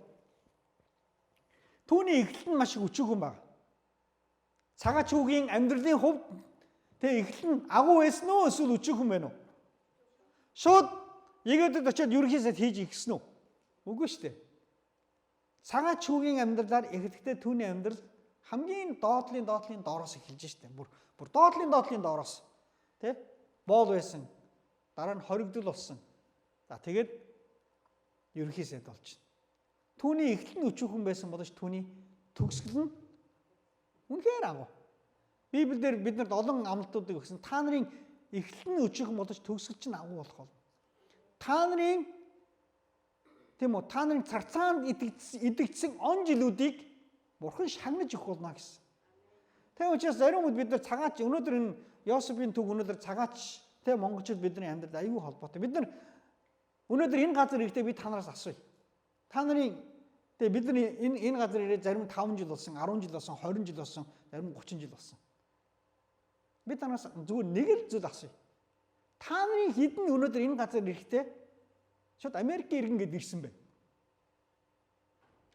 түүний эхлэл нь маш их өчүүхэн байна. Цагаа чуугийн амьдралын хувьд тэг эхлэл нь агуу байсан уу эсвэл өчүүхэн байна уу? Шууд Египтэд очиод ерөнхий сайд хийж ихсэн үү? Үгүй шүү дээ. Цагаа чүүгийн амьдралаар эхлэхдээ түүний амьдрал хамгийн доотлын доотлын доороос эхэлж штэ. Бүр доотлын доотлын доороос. Тэ? Боол байсан. Дараа нь хоригдол болсон. За тэгээд ерөнхий сайд болчихно. Түүний эхлэл нь өчүүхэн байсан боловч түүний төгсгөл нь үнэхээр агуу. Библиэлд биднэрт олон амлалтуудыг өгсөн. Та нарын эхлэл нь өчүүхэн боловч төгсгөл чинь агуу болох болно. Та нарын тийм үү? Та нарын царцаанд идэгдсэн он жилүүдийг Бурхан шагнаж өгөх болно гэсэн. Тийм учраас зарим үед бид нар цагаач өнөөдөр энэ Йосефийн төг өнөөдөр цагаач тийм монголчууд бидний амьдралд аюул холбоотой. Бид нар өнөөдөр энэ газар ирэхдээ би та нараас асууя. Та нарын тэгээ бид нар энэ газар ирээд зарим 5 жил болсон, 10 жил болсон, 20 жил болсон, зарим 30 жил болсон. Би та нараас зүгээр нэг л зүйл асууя. Та нарын хэдэн өнөөдөр энэ газар ирэхдээ шууд Америкийн иргэн гэдээ ирсэн бэ?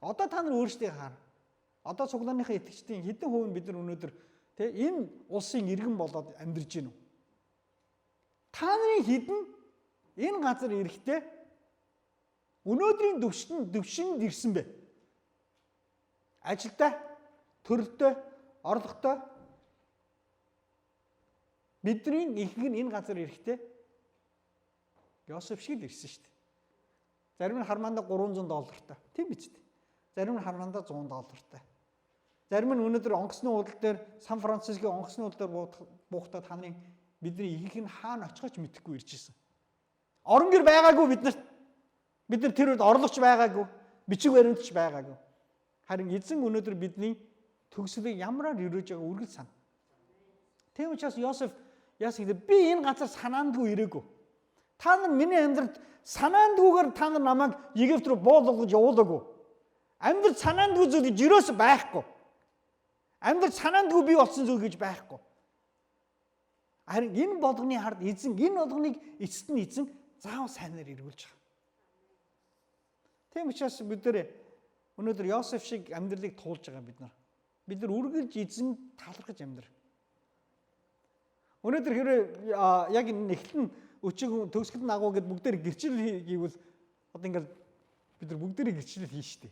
Одоо та нар өөрсдөө хар. Одоо цуглааныхаа итгэгчдийн хэдэн хувь нь бид нар өнөөдөр тэ энэ улсын иргэн болоод амьдарч байна уу? Та нарын хэдэн энэ газар ирэхдээ өнөөдрийн төвшөнд ирсэн бэ? Ажилтай, төрөлтэй, орлоготой бидний ихэнх нь энэ газар ирэхдээ Йосеф шиг л ирсэн шүү дээ. Зарим нь хармаандаа $300. Тийм биз дээ. Зарим нь хармаандаа $100. Зарим нь өнөөдөр онгоцны уудал дээр Сан Францискогийн онгоцны уудал дээр буухтаа та нарын бидний ихэнх нь хаана очихоо ч мэдэхгүй ирж исэн. Орон гэр байгаагүй бид нарт. Бид нар тэр үед орлогч байгаагүй, бичиг баримтч байгаагүй. Харин эзэн өнөөдөр бидний төгслийг ямараар өрөөж байгаа үргэлж сана. Тийм учраас Йосеф яасан гэдэг би энэ газар санаандгүй ирээгүй. Та нар миний амьдралд санаандгүйгээр та нар намайг Египт рүү буул болгож явуулаагүй. Амьдрал санаандгүй зүйл гэж ерөөсөө байхгүй. Амьдрал санаандгүй бий болсон зүйл гэж байхгүй. Харин энэ болгоны хард эзэн энэ болгоныг эцэст нь эзэн заавал сайнаар эргүүлж байгаа. Тийм учраас бид нар өнөөдөр Йосеф шиг амьдралыг туулж байгаа бид нар. Бид нар үргэлж эзэн талархаж амьдрах. Өнөөдөр хэрвээ яг энэ эхлэн өчиг төгсгөл нь агуу гэд бүгдээр гэрчил хийвэл одоо ингээл бид нар бүгдээрээ гэрчлэл хийн штэ.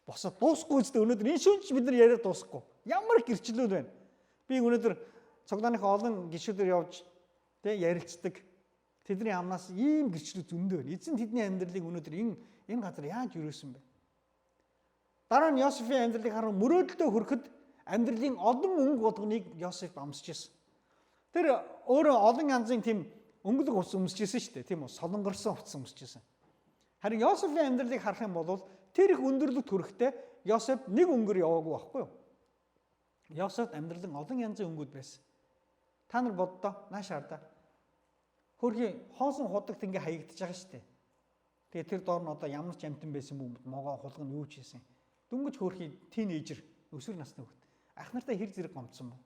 Босоод дуусахгүй үстэй өнөөдөр энэ шүнж бид нар яриад дуусахгүй. Ямар гэрчлэл байна. Би өнөөдөр цуглааныхаа олон гишүүдээр явж тэ ярилцдаг. Тэдний амнаас ийм гэрчлэл зөндөө байна. Эзэн тэдний амьдралыг өнөөдөр энэ газар яаж өрөөсөн бэ? Дараа нь Йосефийн амьдралыг харан мөрөөдөлдөө хүрэхэд амьдралын олон өнгө болгоныг Йосеф амсаж ирсэн. Тэр өөрөө олон янзын тийм өнгөлөг хувцас өмсөж ирсэн шүү дээ, тийм үү? Солонгорсон хувцас өмсөж ирсэн. Харин Йосефийн амьдралыг харах юм бол тэр их өндөрлөг төрхтэй Йосеф нэг өнгөр яваагүй байхгүй юу? Йосеф амьдралын олон янзын өнгүүд байсан. Та нар боддоо, нааш хардаа. Хөрхийн хоосон худагт ингээ хаягдж байгаа шүү дээ. Тэгээ тэр доор нь одоо ямар ч амтан байсан бүүмэд могоо хулган юу ч хийсэн. Дөнгөж хөрхийн тинейжер өсвөр насны хүүхэд. Ах нартай хэр зэрэг гомдсон бо.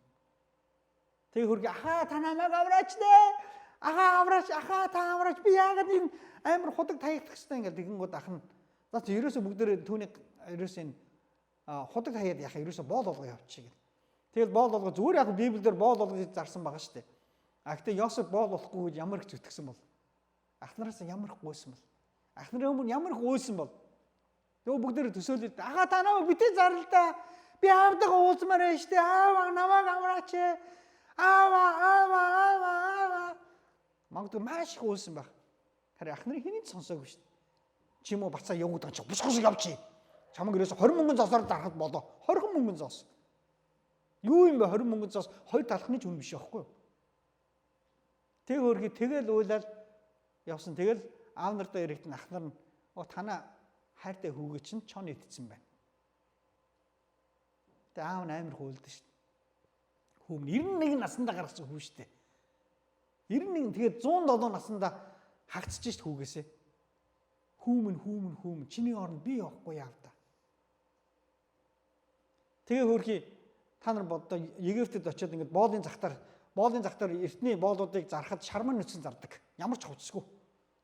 Тэгээ хөргий ахаа та намайг авраач нэ. Ахаа авраач, ахаа та авраач. Би яагаад энэ амар худаг таягдах хэвтэй ингээл тэгэнгүүт ах нь за чи ерөөсө бүгдээр түүний ерөөсө энэ худаг хаяад яхаа ерөөсө боол болгоо явчих гэл. Тэгэл боол болгоо зүгээр яг Библиэлд боол болгож зарсан байгаа шүү дээ. А гэтээ Йосеф боол болохгүй гэж ямар их зүтгэсэн бол. Ах нараас ямар их гуйсан бол. Ах нарын өмнө ямар их уйсан бол. Тэгээ бүгдээр төсөөлөд ахаа та намайг битээ зарлаа да. Би аавтайгаа уулзмаар байна шүү дээ. Аав намайг авраач. Аава аава аава аава. Магадгүй маш их уйсан байх. Харин ах нарын хэний ч сонсоогүй шүү дээ. Чи юм уу бацаа явуудаг чи бус бус явчих. Чамаг ерөөсө 20 мөнгөн зоосоор зархад болоо. 20 мөнгөн зоос. Юу юм бэ 20 мөнгөн зоос хоёр талхны ч үн биш байхгүй юу? Тэг хөргий тэгэл уйлал явсан. Тэгэл аав нартаа ирэхдээ ах нар нь оо танаа хайртай хүүгээ чинь чон идсэн байна. Тэг аав нь амар хуйлдсан шүү дээ. Хүүм 91 наснда гаргасан хүү шүү дээ. 91 тэгээд 107 наснда хагцж шít хүүгээсээ. Хүүмэн хүүмэн хүүмэн чиний оронд би явахгүй яав та. Тэгээ хөрхий та нар боддоо Египтэд очиод ингээд боолын захтаар эртний боолуудыг зархад шарман нүцэн зардаг. Ямар ч хувцсгүй.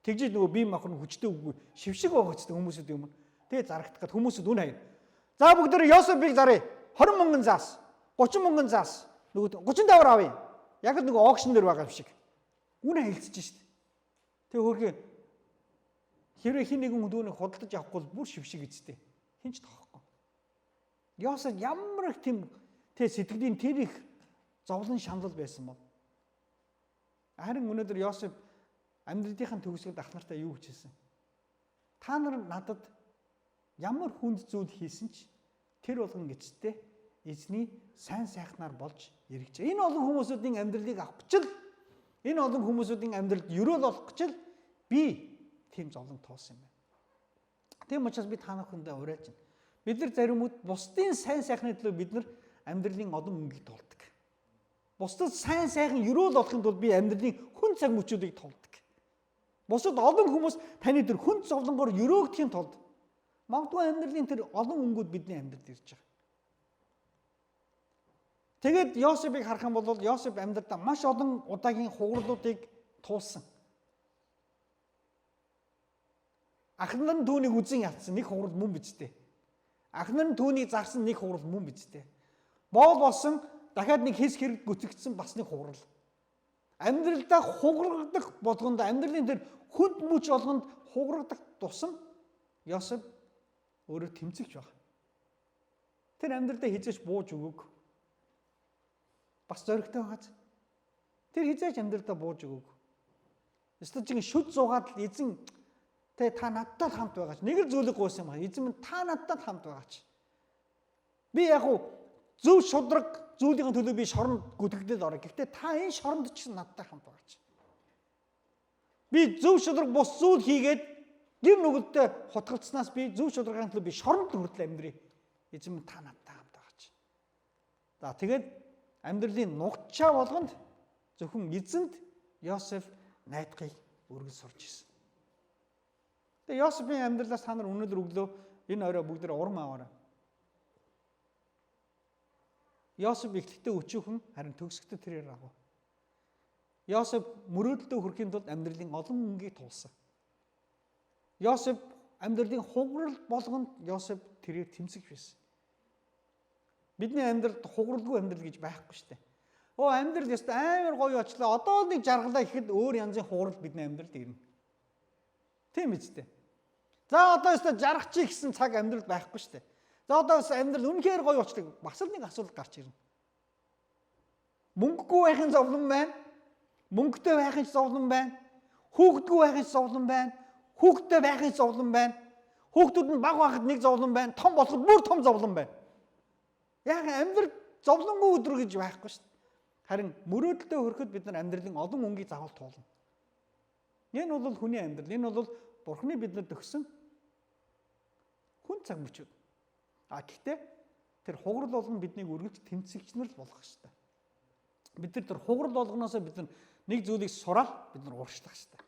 Тэгжиж нөгөө бие махбод нь хүчтэй үгүй шившиг байгаа ч хүмүүсүүд юм. Тэгээ зарагдах гэд хүмүүсүүд үн хаяа. За бүгдээ Йосефийг заръя. 20 мөнгөн заас. 30 мөнгөн заас. Нөгөө 35-аар авъя. Яг л нөгөө аукшн дээр байгаа юм шиг. Үн хаялцж шít. Тэгээ хөрхий хэрвээ хин нэгэн хүн түүнийг худалдаж авахгүй бол бүр шившиг эзтэй. Хин ч тоохгүй. Йосеф ямар их тийм тэ сэтгэлийн тэр их зовлон шанал байсан бол. Харин өнөөдөр Йосеф амьдралынхаа төгсгөлд ах нартай юу гэж хэлсэн? Та нар надад ямар хүнд зүйл хийсэн ч тэр болгон эцэстээ эзний сайн сайхнаар болж эргэж. Энэ олон хүмүүсүүдийн амьдралыг авах гэж л энэ олон хүмүүсүүдийн амьдралд өрөөл болох гэж л би тийм зовлон туулсан юм байна. Тийм учраас би та бүхэндээ уриалж байна. Бид нар зарим үд бусдын сайн сайхны төлөө бид нар амьдралын олон мөнгийг туулдаг. Бусдад сайн сайхан өрөөл болохын тулд би амьдралын хүн цаг мөчүүдийг туулдаг. Бусад олон хүмүүс таны тэр хүн зовлонгоор өрөөгдөхийн тулд магадгүй амьдралын тэр олон өнгүүд бидний амьдралд ирж байгаа. Тэгээд Йосефийг харах юм бол Йосеф амьдралдаа маш олон удаагийн хугарлуудыг туулсан. Ах нар нь түүнийг үзен ятсан нэг хугарал мөн биз дээ. Ах нар нь түүнийг зарсан нэг хугарал мөн биз дээ. Боол болсон дахиад нэг хэс хэрэг гүцэгдсэн бас нэг хугарал. Амьдралдаа хугарагдах болгонд амьдралын тэр хүнд мөч болгонд хугарагдах тусам Йосеф өөрөө тэмцэгч баг. Тэр амьдралдаа хизээч бууж өгөөг. Бас зоригтой байгааз. Тэр хизээч амьдралдаа бууж өгөөг. Өстө чинь шүд зугаад л эзэн тэ та надтай л хамт байгаач. Нэг л зүйлийг гуйсан юм байна. Эзэн минь та надтай л хамт байгаач. Би яг уу Зөв шудраг зүйлийн төлөө би шоронд гүтгэгдээд орё. Гэхдээ та энэ шоронд ч гэсэн надтай хамт байгаач. Би зөв шудраг бус зүйл хийгээд гэр нүгэлдээ хутгалцснаас би зөв шударгын төлөө би шоронд хүртэл амьдрий. Эзэн минь та надтай хамт байгаач. За тэгээд амьдралын нугчаа болгонд зөвхөн эзэнд Йосеф найдахыг үргэлж сурч ирсэн. Тэгээ Йосефийн амьдралаас та нар өнөөдөр өглөө энэ орой бүгд урам аваарай. Йосеф эхлэхдээ өчүүхэн харин төгсгөдөө тэрээр агуу. Йосеф мөрөөдөлдөө хүрэхийн тулд амьдралын олон мөнгийг туулсан. Йосеф амьдралын хугарал болгонд Йосеф тэрээр тэмцэж байсан. Бидний амьдралд хугаралгүй амьдрал гэж байхгүй шүү дээ. Оо амьдрал ёстой амар гоё очлоо. Одоо л нэг жаргалаа гэхэд өөр янзын хугарал бидний амьдралд ирнэ. Тийм биз дээ. За одоо ёстой жаргачих гэсэн цаг амьдралд байхгүй шүү дээ. За одоо бас амьдрал үнэхээр гоё болчлоо. Бас л нэг асуудал гарч ирнэ. Мөнгөгүй байхын зовлон байна. Мөнгөтэй байхын зовлон байна. Хүүхэдгүй байхын зовлон байна. Хүүхэдтэй байхын зовлон байна. Хүүхдүүд нь бага байхад нэг зовлон байна. Том болоход бүр том зовлон байна. Яг амьдрал зовлонгүй өдөр гэж байхгүй шүү дээ. Харин мөрөөдөлтөд хүрэхэд бид нар амьдралын олон өнгийг заавал туулна. Энэ бол хүний амьдрал. Энэ бол Бурхны бидэнд өгсөн хүн цаг мөчүүд. А гэхдээ тэр хугарал болгон биднийг үргэлж тэмцэгч нар л болгох ёстой. Бид нар тэр хугарал болгоноосоо бид нар нэг зүйлийг сураал бид нар ууршлах ёстой.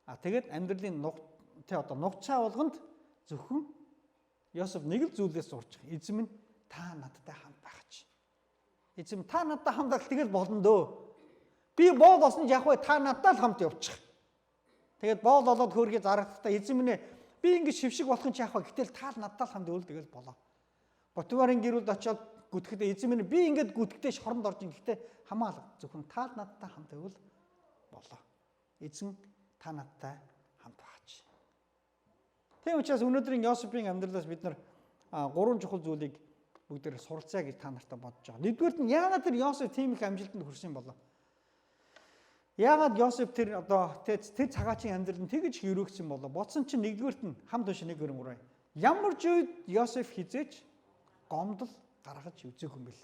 А тэгээд амьдралын нуг тэ одоо нугцаа болгонд зөвхөн Йосеф нэг л зүйлээс сурч байгаа. Эзэн минь та надтай хамт байгаач. Эзэм та надтай хамт байх тэгэл болно дөө. Би боол олсон ч яг вэ та надтай л хамт явчих. Тэгээд боол олоод хөөргий зарагдахдаа эзэм минь би ингэ шившиг болох нь ч яг вэ гэтэл та л надтай л хамт өөл тэгэл болоо. Ботиварын гэрүүлд очиод гүтгэхдээ эзэм минь би ингэж гүтгэхдээ шоронд орж ин гэхдээ хамаалга зөвхөн та л надтай хамт байвал болоо. Эзэн та надтай хамт байгаач. Тийм учраас өнөөдрийн Йосефийн амьдралаас бид нар гурван чухал зүйлийг бүгдээр суралцъя гэж та нартай бодож байгаа. Нэгдүгээрт нь яагаад тэр Йосеф тийм их амжилтанд хүрсэн болоо? Яагаад Йосеф тэр одоо тэр цагаачийн амьдрал нь тэгж их өрөөгдсөн болоо? Бодсон чинь нэгдүгээрт нь хамт уншина 1 2 3. Ямар ч үед Йосеф хизээж гомдол гаргаж үзээгүй юм бэл.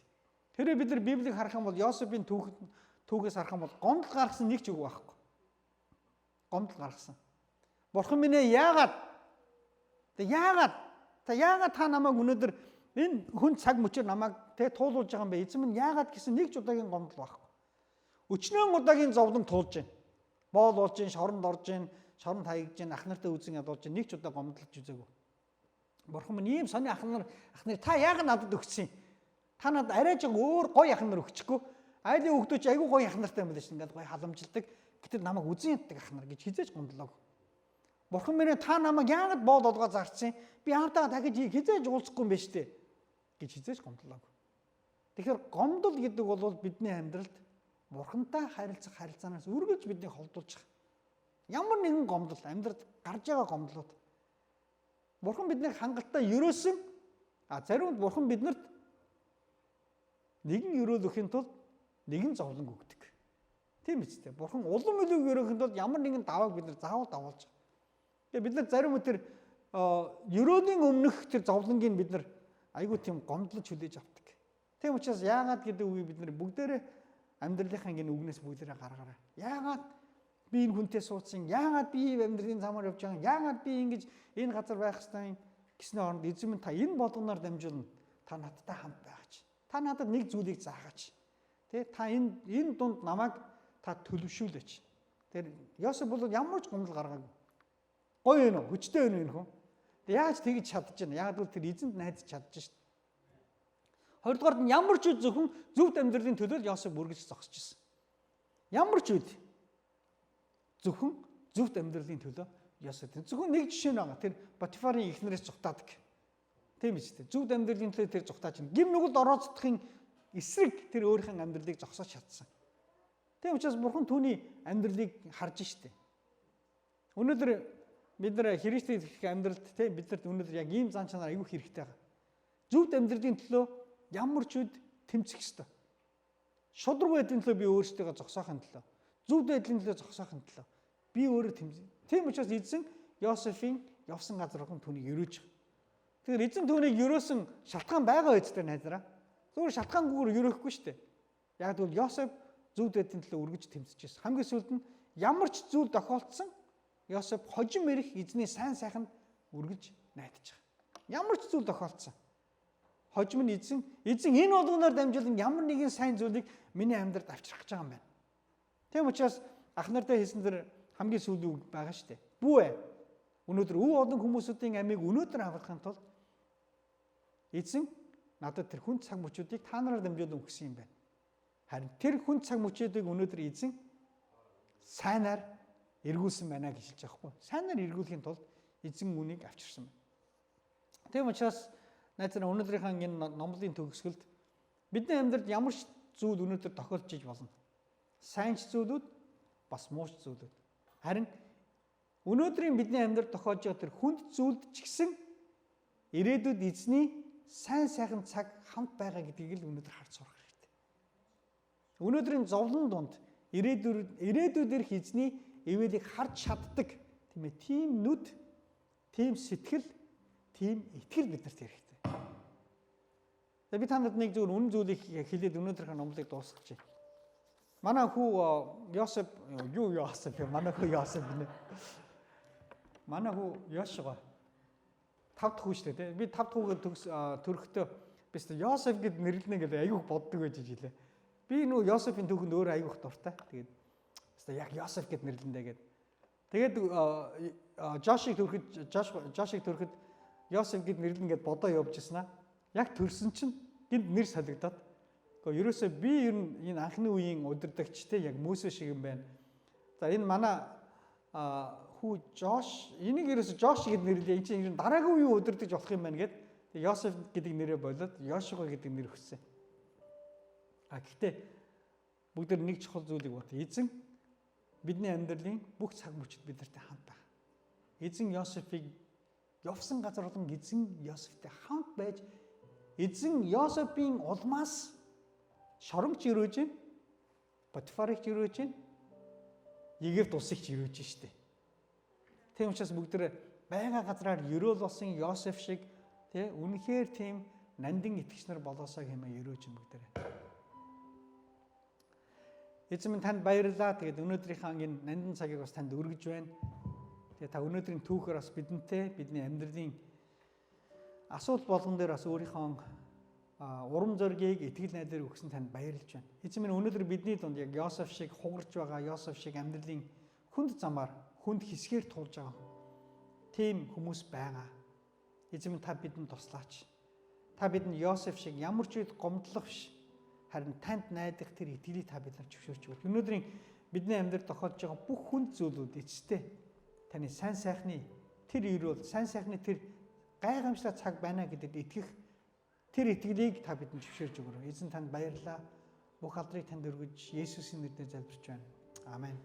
Тэрээ бид нар Библийг харах юм бол Йосефийн түүхээс харах юм бол гомдол гаргасан нэг ч үг байхгүй. Гомдол гаргасан. Бурхан минь ээ яагаад? Тэг яагаад? Та яагаад та намайг өнөөдөр энэ хүн цаг мөчөр намайг тэ туулуулж байгаа юм бэ? Эзэн минь яагаад гэсэн нэг ч удаагийн гомдол байхгүй. Өчнөөн удаагийн зовлон туулж байна. Боол болж байна, шоронд орж байна, шоронд хаягдж байна, ах нартай үзэн ядуулж байна. Нэг ч удаа гомдлож үзээгүй. Бурхан минь ийм сони ах нар та яагаад надад өгсөн юм? Та надад арай жиг өөр гоё ах нар өгчихгүй. Айлын хүүхдүүд чи айгүй гоё ах нартай юм байна шин. Ингээд гоё халамжилдаг. Гэтэл намайг үзэн яддаг ах нар гэж хизээж гомдлоогүй. Бурхан минь та намайг яагаад боол олгоо зарцсан? Би аавтайгаа дахиж хизээж уулзахгүй юм байна штэ гэж хизээж гомдлоогүй. Тэгэхээр гомдол гэдэг бол бидний амьдралд бурхантай харилцах харилцаанаас үргэлж биднийг холдуулж байгаа. Ямар нэгэн гомдол амьдралд гарч байгаа гомдлууд бурхан биднийг хангалттай ерөөсөн а заримд бурхан биднэрт нэгэн ерөөл өгөхийн тулд нэгэн зовлон өгдөг. Тийм биз дээ. Бурхан улам илүү ерөөхийн тулд ямар нэгэн давааг бид нар заавал давуулж байгаа. Тэгээ бид нар зарим тэр ерөөлийн өмнөх тэр зовлонгийг бид нар айгүй тийм гомдлож хүлээж авдаг. Тийм учраас яагаад гэдэг үгийг бид нар бүгдээрээ амьдралынхаа ингэ үгнээс бүгдээрээ гаргаарай. Яагаад би энэ хүнтэй суудсан? Яагаад би амьдралын замаар явж байгаа? Яагаад би ингэж энэ газар байх ёстой юм гэсний оронд эзэн минь та энэ болгоноор дамжуулна. Та надтай хамт байгаач. Та надад нэг зүйлийг заагаач. Тэ та энэ дунд намайг та төлөвшүүлээч. Тэр Йосеф бол ямар ч гомдол гаргаагүй. Гоё юм уу? Хүчтэй юм энэ хүн. Яаж тэгж чадж байна? Яг л тэр эзэнд найдаж чадж шít. Хоёрдугаарт нь ямар ч үед зөвхөн зөвхт амьдралын төлөө Йосеф үргэлж зогсож ирсэн. Ямар ч үед зөвхөн зөвхт амьдралын төлөө Йосеф. Зөвхөн нэг жишээ нь байгаа. Тэр Потифарын эхнэрээс зугтаадаг. Тийм биз дээ. Зөвхт амьдралын төлөө тэр зугтааж байна. Гим нүгэлд орооцдохын эсрэг тэр өөрийнхөө амьдралыг зогсоож чадсан. Тийм учраас бурхан түүний амьдралыг харж штэ. Өнөөдөр бид нар Христэд итгэх амьдралд тийм бид нарт өнөөдөр яг ийм зан чанар айгүй хэрэгтэй байгаа. Зөвхт амьдралын төлөө ямар ч үед тэмцэх ёстой. Шудраг байдлын төлөө би өөрсдийгөө зогсоохын төлөө, зөв байдлын төлөө зогсоохын төлөө би өөрөө тэмцэх. Тийм учраас эзэн Йосефийн явсан газар болгон түүнийг өрөөж байгаа. Тэгэхээр эзэн түүнийг өрөөсөн шалтгаан байгаа үстэй найзараа. Зүгээр шалтгаангүйгээр ерөөхгүй шүү дээ. Яг тэгвэл Йосеф зөв дэдийн төлөө үргэж тэмцэж байсан. Хамгийн сүүлд нь ямар ч зүйл тохиолдсон Йосеф хожим ирэх эзний сайн сайханд үргэлж найдаж байгаа. Ямар ч зүйл тохиолдсон. Хожим нь эзэн энэ болгоноор дамжуулан ямар нэгэн сайн зүйлийг миний амьдралд авчрах гэж байгаа юм байна. Тийм учраас ах нартай хэлсэн тэр хамгийн сүүлийн үг байгаа шүү дээ. Бүү ээ. Өнөөдөр өв олон хүмүүсүүдийн амийг өнөөдөр аврахын тулд эзэн надад тэр хүн цаг мөчүүдийг та нараар дамжуулан өгсөн юм байна. Харин тэр хүн цаг мөчүүдийг өнөөдөр эзэн сайнаар эргүүлсэн байна гэж хэлж байгаа хгүй. Сайнаар эргүүлэхийн тулд эзэн үүнийг авчирсан байна. Тийм учраас найз нар өнөөдрийнхөө энэ номлын төгсгөлд бидний амьдралд ямар ч зүйл өнөөдөр тохиолдож иж болно. Сайн ч зүйлүүд бас муу ч зүйлүүд. Харин өнөөдрийн бидний амьдралд тохиолж байгаа тэр хүнд зүйлд ч гэсэн ирээдүйд эзний сайн сайхан цаг хамт байгаа гэдгийг л өнөөдөр харж сурах хэрэгтэй. Өнөөдрийн зовлон дунд ирээдүйд ирэх эзний ивэлийг харж чаддаг тийм ээ, тийм нүд, тийм сэтгэл, тийм итгэл биднэрт хэрэгтэй. За би та нарт нэг зүгээр үнэн зүйлийг хэлээд өнөөдрийнхөө номлыг дуусгах гэж байна. Манай хүү Йосеф юу Йосеф манай хүү Йосеф гинэ. Манай хүү Йошуа 5 дахь хүү шүү дээ. Би 5 дахь хүүгээ төрөхдөө би ч Йосеф гэд нэрлэнэ гэдэг айгүйх боддог байж жилээ. Би нүү Йосефийн түүхэнд өөр айгүйх дуртай. Тэгээд хэвээ яг Йосеф гэд нэрлэндэ гэд. Тэгээд Жошыг төрөхөд Жошыг төрөхөд Йосеф гэд нэрлэнэ гэд бодоо явж ирсэн аа. Яг төрсөн чинь гинт нэр солигдоод. Гэхдээ ерөөсөө би ер нь энэ анхны үеийн удирдагчтэй яг Мөсө шиг юм байна. За энэ манай хүү Жош энийг ерөөсөө Жош гэд нэрлэе. Энэ чинь ер нь дараагийн үеийн удирдагч болох юм байна гэд Йосеф гэдэг нэрээ болоод Йошуа гэдэг нэр өгсөн. А гэхдээ бүгд нэг чухал зүйлийг бод. Эзэн бидний амьдралын бүх цаг мөчид бид нартай хамт байгаа. Эзэн Йосефийг явсан газар болон эзэн Йосефтэй хамт байж эзэн Йосефийн улмаас шоромч өрөөж гин, Потифарыг ч өрөөж гин, Египт улсыг ч өрөөж гин штэ. Тийм учраас бүгд байгаа газраар ерөөл болсон Йосеф шиг тий үнэхээр тийм нандин итгэгч нар болоосоо хэмээн өрөөж гин бүгд. Эзэн минь танд баярлалаа. Тэгээд өнөөдрийнхөө энэ нандин цагийг бас танд өргөж байна. Тэгээд та өнөөдрийн түүхээр бас бидэнтэй бидний амьдралын асуудал болгон дээр бас өөрийнхөө урам зоригийг итгэл найдварыг өгсөн танд баярлж байна. Эзэн минь өнөөдөр бидний дунд яг Йосеф шиг хугарч байгаа, Йосеф шиг амьдралын хүнд замаар, хүнд хэсгээр туулж байгаа тийм хүмүүс байгаа. Эзэн минь та бидэнд туслаач. Та бидэнд Йосеф шиг ямар ч үед гомдлох биш, харин танд найдах тэр итгэлийг та биднэрт зөвшөөрч өгөөч. Өнөөдрийн бидний амьдралд тохиолдож байгаа бүх хүнд зүйлүүд эцэстээ таны сайн сайхны тэр өрөөл, сайн сайхны тэр гайхамшигтай цаг байна гэдэгт итгэх тэр итгэлийг та бидэнд зөвшөөрч өгөөрэй. Эзэн танд баярлалаа. Бүх алдрыг танд өргөж Есүсийн нэрээр залбирч байна. Амен.